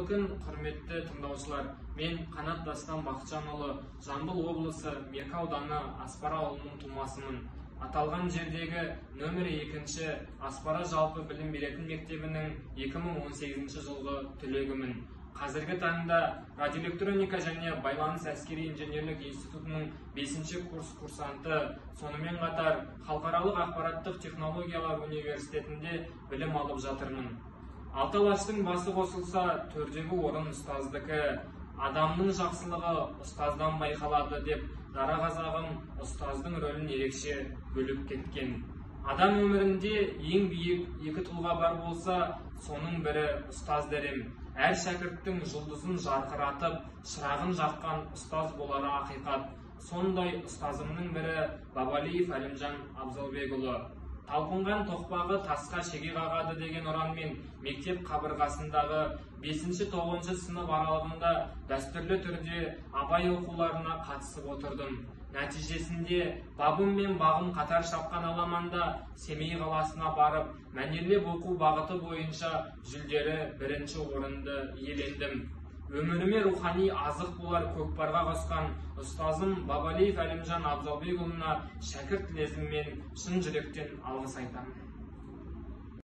Қайырлы күн, құрметті тыңдаушылар. Мен Қанат Дастан Бақытжанұлы, Жамбыл облысы Меркі ауданы Аспара ауылының тумасымын. Аталған жердегі нөмірі 2 Аспара жалпы білім беретін мектебінің 2018 жылғы түлегімін. Қазіргі таңда радиоэлектроника және байланыс әскери инженерлік институтының 5-ші курс курсанты, сонымен қатар Халықаралық ақпараттық технологиялар университетінде білім алып жатырмын. Алты алаштың басы қосылса, төрдегі орын ұстаздікі. Адамның жақсылығы ұстаздан байқалады деп дара қазағым ұстаздың рөлін ерекше бөліп кеткен. Адам өмірінде ең биік екі тұлға бар болса, соның бірі ұстаз дерем. Әр шәкірттің жұлдызын жарқыратып, шырағын жаққан ұстаз болары ақиқат. Сондай ұстазымның бірі Бабалиев Әлімжан Абзалбекұлы. Талпынған тоқпағы тасқа шеге қағады деген ұранмен мектеп қабырғасындағы 5-9 сынып аралығында дәстүрлі түрде Абай оқуларына қатысып отырдым. Нәтижесінде бабым мен бағым қатар шапқан аламанда Семей қаласына барып, мәнерлеп оқу бағыты бойынша жүлделі бірінші орынды иелендім. Өміріме рухани азық болар көкпарға қосқан ұстазым Бабалиев Әлімжан Абзалбекұлына шәкірт лезіммен шын жүректен алғыс айтамын.